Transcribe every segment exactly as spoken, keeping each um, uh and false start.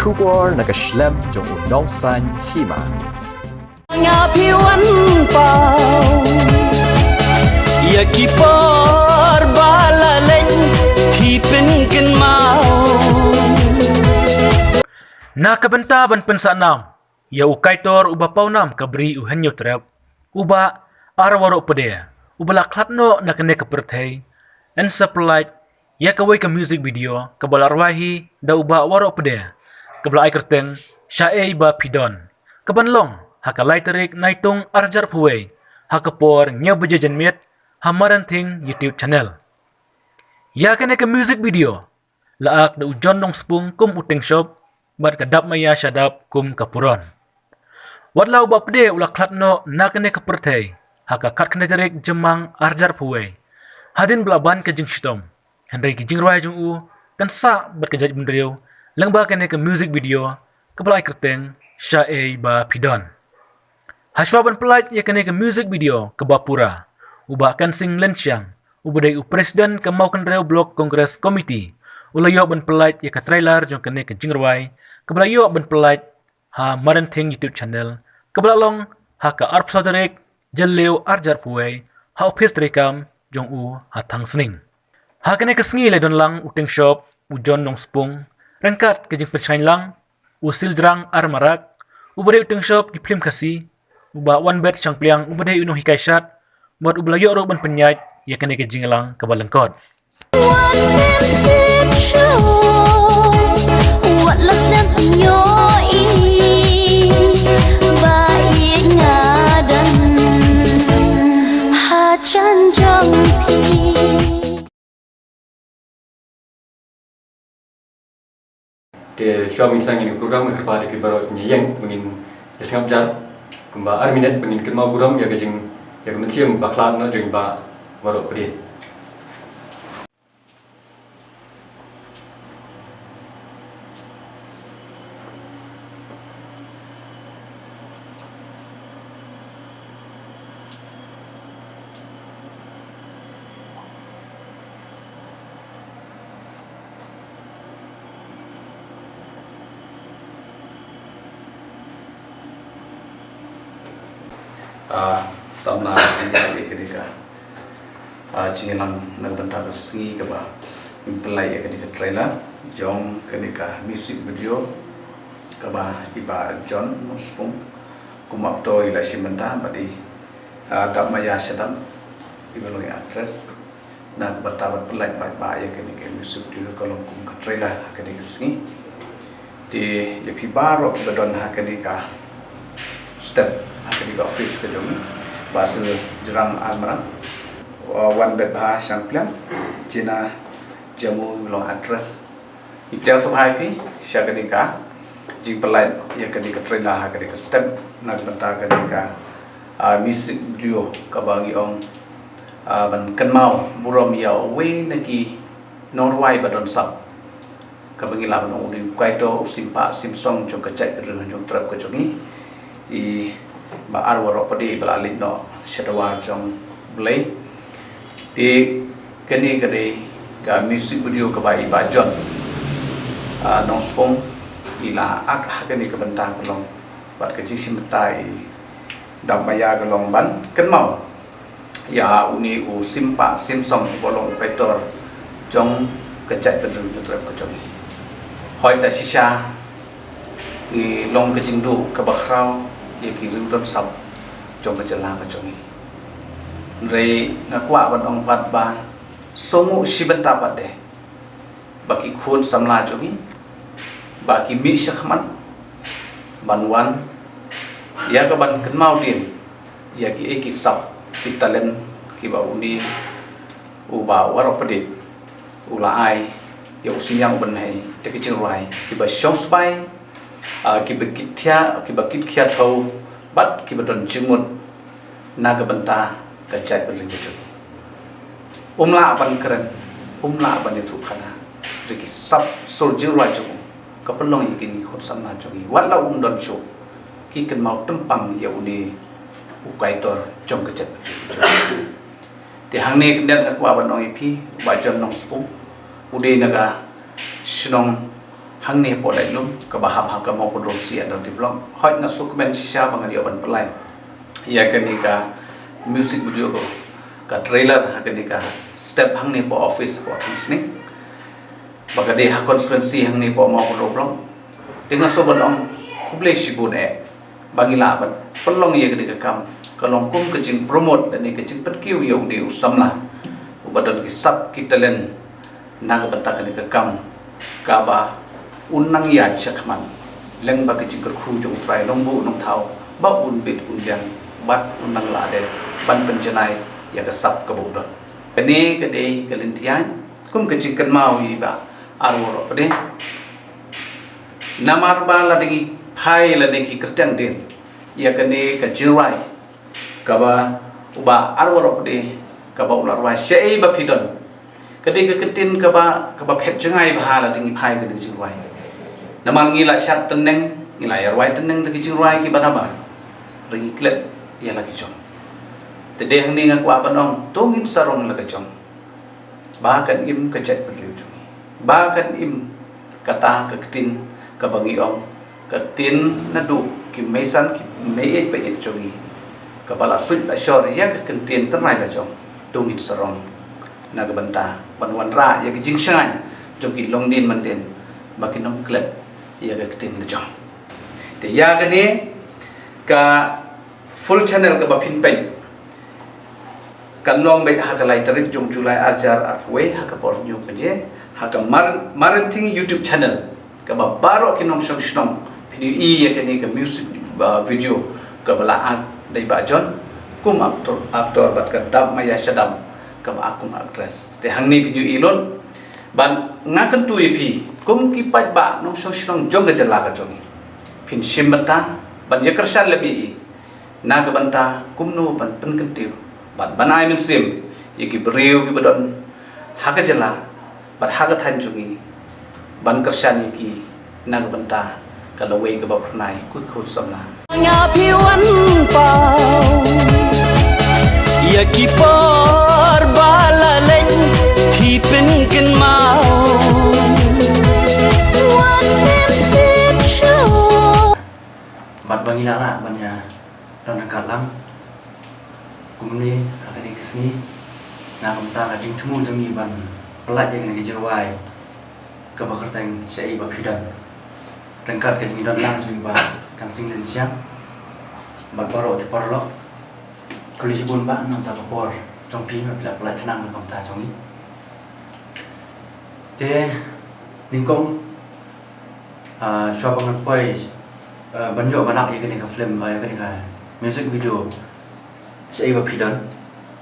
Khubor na ka shlem jong u nongsan hima. Nga phi wan pau. Ïa ki por ba la leit phi pynkynmaw. Na ka bynta ban pynsah nam ïa u kaitor uba paw nam ka bri u Hynñiewtrep, u Bah R Warohpde, uba la khlad noh na kane ka pyrthei, yn sa pynlait ïa kawei ka music video kaba la rwai hi da u Bah Warohpde, kaba la ai kyrteng Shaei Ba Phi Don, kaban long ha ka lai tarik Naitung arhajar arphew wei, ha ka por hynñiew baje janmiet, ha Marenthing YouTube channel. Ïa kane ka music video la ak da u John Nongspung kum u Tengshop, bad ka Dap Maya Shadap kum ka Puron. Wat la u Bah Pde u la khlad noh na kane ka pyrthei ha ka khatkhyndai tarik Jymmang arhajar arphew wei, hadien ba la ban ka jingshitom, hynrei ki jingrwai jong u kan sah bad ka jaitbynriew lyngba kane ka music video kaba la ai kyrteng Shaei Ba Phi Don. Hashwa ban pynlait ïa kane ka music video kaba pura, u Bah Kansing Lynshiang, uba dei u president ka Mawkynrew Block Congress Committee, u la ïoh ban pynlait ïa ka trailer jong kane ka jingrwai kaba la ïoh ban pynlait ha Marenthing YouTube channel, kaba la long ha ka arphew saw tarik Jylliew arhajar arphew wei, ha ophis treikam jong u ha Thangsning. Ha kane ka sngi la don lang u Tengshop, u John Nongspung, ryngkat ka jingpynshaiñ lang u Siljrang R Marak, uba dei u Tengshop ki phlim Khasi, u Bah Wanbet Shangpliang, uba dei u nonghikai shad, bad uba la ïoh ruh ban pynïaid ïa kane ka jingïalang kaba lyngkot. Wat nym tip shuh, wat la snem ym ïohi, ba ïeit nga don ha jan jong phi. Te shuwa ba ngin sdang ïa kane ka program, nga kyrpad ïa phi baroh ngin ïeng, ba ngin ïa sngap jar kumba ar minit, ba ngin kynmaw burom ïa ka jing, ïa ka mynsiem ba khlad noh jong i Bah Warohpde. Ah, samla ïa kane ka, ah, jingïalang na ka bynta ka sngi kaba ngin pynlait ïa kane ka trailer jong kane ka music video kaba i Bah John Nongspung kum actor i la shim bynta bad i, ah, Dap Maya Shadap iba long i actress. Na ka bynta ban pynlait paidbah ïa kane ka music video ka long kum ka trailer ha kane ka sngi. Te ïa phi baroh kiba don ha kane ka step, ha kane ka office ka jong i, Bah Siljrang R Marak, Wanbetbha Shangpliang, Jina Jamu iba long actress, ngi pdiang sngewbha ïa phi sha kane ka jingpynlait ïa kane ka trailer ha kane ka step na ka bynta kane ka, ah, music video kaba ngi ong, ah, ban kynmaw burom ïa uwei na ki nongrwai ba don sap, kaba ngi lah ban ong u dei u kaitor, u simpah simsong jong ka jaitbynriew Hynñiewtrep ka jong ngi, i Bah R Warohpde ba la leit noh sha dwar jong U Blei. Te kane ka dei ka music video kaba i Bah John, ah, Nongspung i la ak ha kane ka bynta ka long bad ka jingshim bynta i Dap Maya ka long ban kynmaw ïa une u simpah simsong uba long u kaitor jong ka jaitbynriew Hynñiewtrep ka jong ngi. Hooid, da shisha ngi long ka jingduh kaba khraw ïa ki riewdonsap jong ka jylla ka jong ngi. Hynrei nga kwah ban ong pat ba sngewnguh shi bynta pat de ba ki khun samla jong ngi, ba ki mih shakhmat ban wan ïa ka ban kynmaw dien ïa kiei ki sap, ki talent kiba une u Bah Warohpde u la ai ïa u synñiang u bynhei da ki jingrwai kiba shong sbai, ah, kiba kit khia, kiba kit khia thew bad kiba don jingmut na ka bynta ka jaitbynriew ka jong ngi. Um lah ban kren, um lah ban ïathuh khana, hynrei ki sap sur jingrwai jong u ka pynlong ïa kine ki khun samla jong ngi, wat la um don shuh, ki kynmaw tympang ïa une u kaitor jong ka jaitbynriew ka jong ngi. Te hangne khyndiat nga kwah ban ong ïa phi, Bah John Nongspung u dei na ka shnong Hangne hapoh Laitlum, kaba hap ha ka Mawkynrew C and RD Block. Hooid, nga sngewkmen shisha ba ngan ïoh ban pynlait ïa kane ka music video, ka trailer ha kane ka step hangne hapoh office hapoh Thangsning, ba ka dei ha constituency hangne hapoh Mawkynrew Block. Te nga sngewbha ban ong khublei shibun eh ba ngi lah ban pynlong ïa kane ka kam, ka long kum ka jingpromote lane ka jingpynkiew ïa une u samla uba don ki sap ki talent na ka bynta kane ka kam kaba un nang ïaid shakhmat lyngba ka jingkyrkhu jong U Trai Nongbuh Nongthaw ba un bit un biang bad un nang lah de ban pynjanai ïa ka sap kaba u don. Kane ka dei ka lynti aiñ kum ka jingkynmaw ïa i Bah Arwar Opade. Namar ba lada ngi phai lada ngi kyrteng dien ïa kane ka jingrwai kaba u Bah Arwar Opade kaba u la rwai Shaei Ba Phi Don, ka dei ka kyntien kaba, kaba phet jngai bha lada ngi phai kane ka jingrwai. Namar ngi la shad tneng, ngi la ïa rwai tneng da ki jingrwai kiba nabar, hynrei ngi klet ïa la ki jong. Te dei hangne nga kwah ban ong, to ngin sarong la ka jong ba kan im ka jaitbynriew jong ngi, ba kan im kata ka ktien kaba ngi ong, ka ktien naduh ki meisan ki meieit baieit jong ngi, kaba la suit la shor ïa ka ktien tynrai la jong. To ngin sarong na ka bynta ban wanrah ïa ka jingshngaiñ jong ki longdien mandien ba kin ym klet ïa ka ktien la jong. Te ïa kane ka full channel kaba phin peit kan long beit ha ka lai tarik jong July arhajar arphew wei ha ka por hynñiew baje ha ka Mar-, Marenting YouTube channel, kaba baroh ki nongshong shnong phin ïohi ïa kane ka music, uh, video kaba la act da i Bah John kum actor, actor bad ka Dap Maya Shadap kaba act kum actress. Te hangne phin ïohi lut bad nga kyntu ïa phi kum ki paidbah nongshong shnong jong ka jylla ka jong ngi, phin shim bynta ban ïa kyrshan lem ïa i na ka bynta kumno ban pynkyntiew bad ban ai mynsiem ïa ki briew kiba don ha ka jylla bad ha ka thaiñ jong ngi, ban kyrshan ïa ki na ka bynta ka lawei kaba phyrnai kut khun samla. Nga phi wan paw ïa ki por ba la leit phi pynkynmaw. Wat phin tip shuh. Bad ba ngi la lah ban ïa don ryngkat lang kumne ha kane ka sngi, na ka bynta ka jingthmu jong ngi ban pynlait ïa kane ka jingrwai kaba kyrteng Shaei Ba Phi Don ryngkat ka jingdon lang jong i Bah Kansing Lynshiang bad baroh ki paralok. Khublei shibun Bah na ka bynta ka por jong phi ba phi la pynlait khnang na ka bynta jong ngi. Te nyngkong, ah, shuwa ba ngan poi, ah, ban ïoh ban act ïa kane ka film, ah, ïa kane ka music video Shaei Ba Phi Don,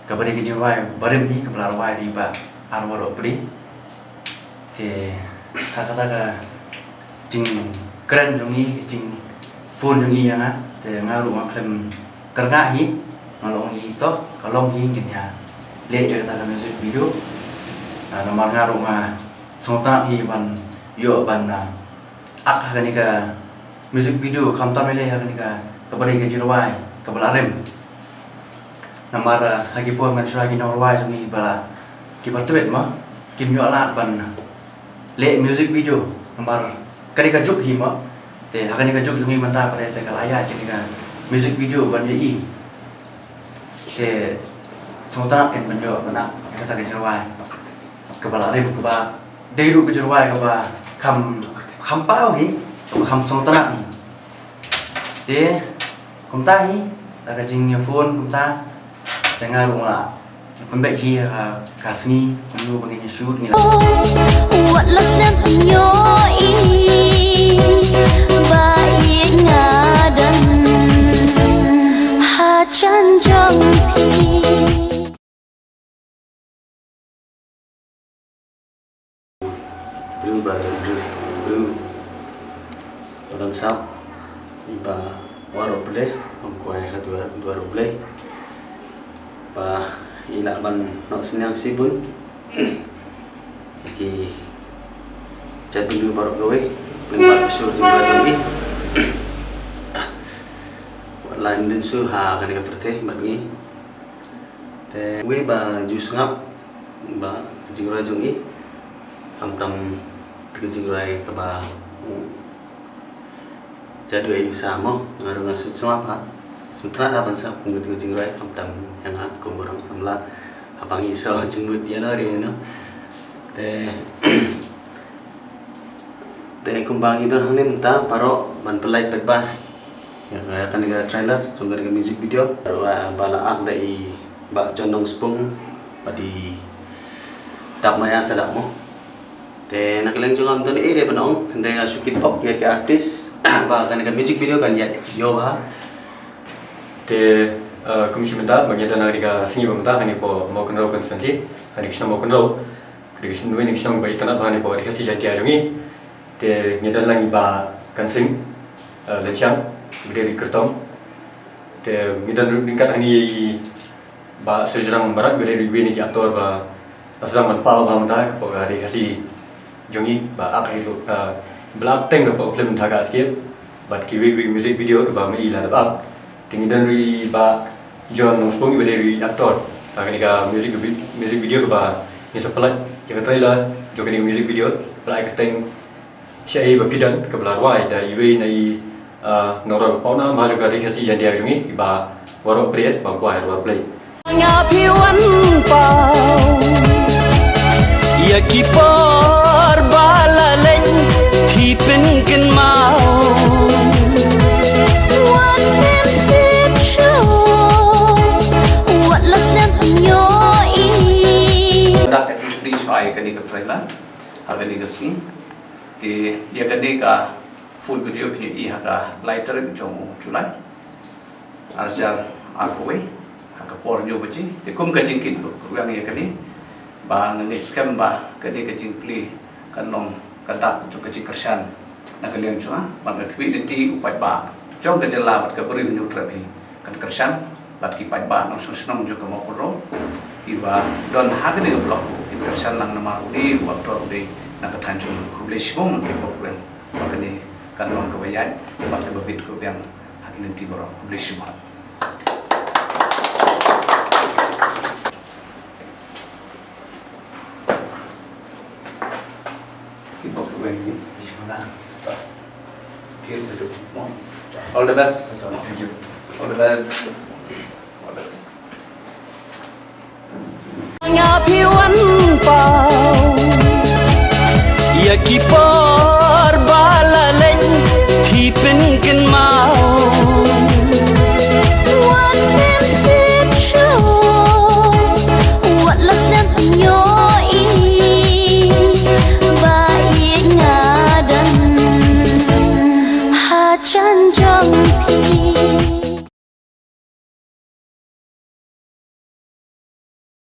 kaba dei ka jingrwai barim hi kaba la rwai da i Bah Arwar Opade. Te ha kata ka jingkren jong i, ka jingphone jong i ïa nga, te nga ruh nga khlem kyrngah hi, nga la ong ïa i to, ka long hi, ngin ïa leh ïa kata ka music video. Ah, namar nga ruh nga sngewtynnat hi ban ïoh ban, ah, act ha kane ka music video, khamtam lei lei ha kane ka, kaba dei ka jingrwai kaba la rim. Namar, ah, ha ki por mynshuwa ki nongrwai jong ngi ba la, kiba twit mo, kim ïoh lad ban leh music video namar ka dei ka juk hi mo. Te ha kane ka juk jong ngi mynta pat te ka la ïaid kane ka music video ban ïohi. Te sngewtynnat kein ban ïoh ban act ïa kata ka jingrwai kaba la rim, kaba dei ruh ka jingrwai kaba kham, kham paw hi, kaba kham sngewtynnat hi. Te kumta hi, da ka jingïaphone kumta, te nga ruh nga la pynbeit hi ha ka sngi kumno ba ngin ïa shoot ngi la. Wat la snem ïohi ba ïeit nga don ha jan jong phi. Briew ba don, briew, briew ba don sap, i Bah Arwar Opade, ong kwai ha duwar, duwar U Blei. Ba i lah ban noh synñiang shibun ïa ki jaitbynriew baroh kawei lyngba ka sur jingïalang jong i. Wat la ïa dang shu ha kane ka pyrthei bad ngi. Te wei ba ju sngap ba ka jingrwai jong i, khamtam ka jingrwai kaba Jadu ai u sa mo, nga ruh nga sngewsih sngewbha. Sngewtynnat ha ban sa kum ka jingrwai, khamtam ïa nga kum u nongsamla. Haba ngi sa jingmut ïa no re no. Te te kumba ngi don hangne mynta baroh ban pynlait pat ba ïa ka, ïa kane ka trailer jong kane ka music video. Baroh ba la ak da i Bah John Nongspung bad i Dap Maya Sadak mo. Te na ka liang jong nga ym don ei ei ban ong, hynrei nga shu kitbok ïa ki artist ba kane ka music video kan ïaid ïoh bha. Te, eh, kum shi mynta ba ngi don ha kane ka sngi ba mynta hangne hapoh Mawkynrew constituency, hangne ka shnong Mawkynrew. Ka dei ka shnong, ka dei ka shnong ba itynnad bha hangne hapoh Ri Khasi Jaiñtia jong ngi. Te ngi don lang i Bah Kansing, eh, Lynchiang, ba dei ri kyrtong. Te ngi don ryngkat hangne i Bah Srijrang Barak, ba dei ri iwei na ki actor ba la sdang ban paw bha mynta hapoh ka Ri Khasi jong ngi, ba ak hi ruh, eh, ba la act teng hapoh ka film Dhaka Escape, bad kiwei kiwei music video kiba ma i la dep ak. Te ngi don ruh i Bah John Nongspung, iba dei ruh i actor ha kane ka music vi-, music video kaba ngi sa pynlait ïa ka trailer jong kane ka music video, ba la ai kyrteng Shaei Ba Phi Don, kaba la rwai da iwei na i, ah, nongrwai ba pawnam bha jong ka Ri Khasi Jaiñtia jong ngi, i Bah Waroh Pries, ba kwai Waroh Blei. Nga phi wan paw ïa ki por ba la leit, phi pynkynmaw. Wat phin tip shuh wat la snem pynïoh i. Dak ka jingkylli shuwa ïa kane ka trailer ha kane ka sngi. Te ïa kane ka full video phin ïohi ha ka lai tarik jong u July ar hajar arphew wei ha ka por hynñiew baje. Te kum ka jingkit ba kyrwiang ïa kane ba nga ngeit skhem ba kane ka jingkylli kan long ka dak jong ka jingkyrshan na ka liang jong nga bad nga khmih lynti u paidbah jong ka jylla bad ka Bri u Hynñiewtrep hi kan kyrshan bad ki paidbah nongshong shnong jong ka Mawkynrew kiba don ha kane ka block kin kyrshan lang namar une u actor u dei na ka thaiñ jong ngi. Khublei shibun ki paidbah. Ba kane kan long kaba ïaid bad kaba bit kaba biang ha ki lynti baroh. Khublei shibun. All the best. Thank you. All the best. All the best. Nga phi wan paw ïa ki por ba la leit, phi pynkynmaw. Wat phin tip shuh wat la snem pynïoh i. Ba ïeit nga don ha jan jong